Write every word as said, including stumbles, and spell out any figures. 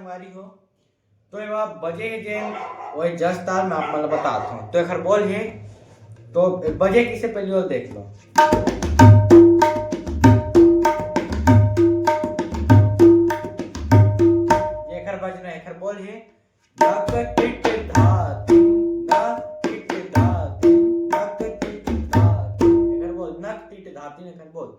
पारी हो। तो ये बजे हे जेन, वही जस ताल में आप मन ल बतात हूँ। तो एखर बोल हे, तो बजे किसे पहली ओर देख लो। एखर बजना, एखर बोल हे नक टिट धा धिन, नक टिट धा धिन, नक टिट धा धिन। एखर बोल नक टिट धा धिन, एखर बोल।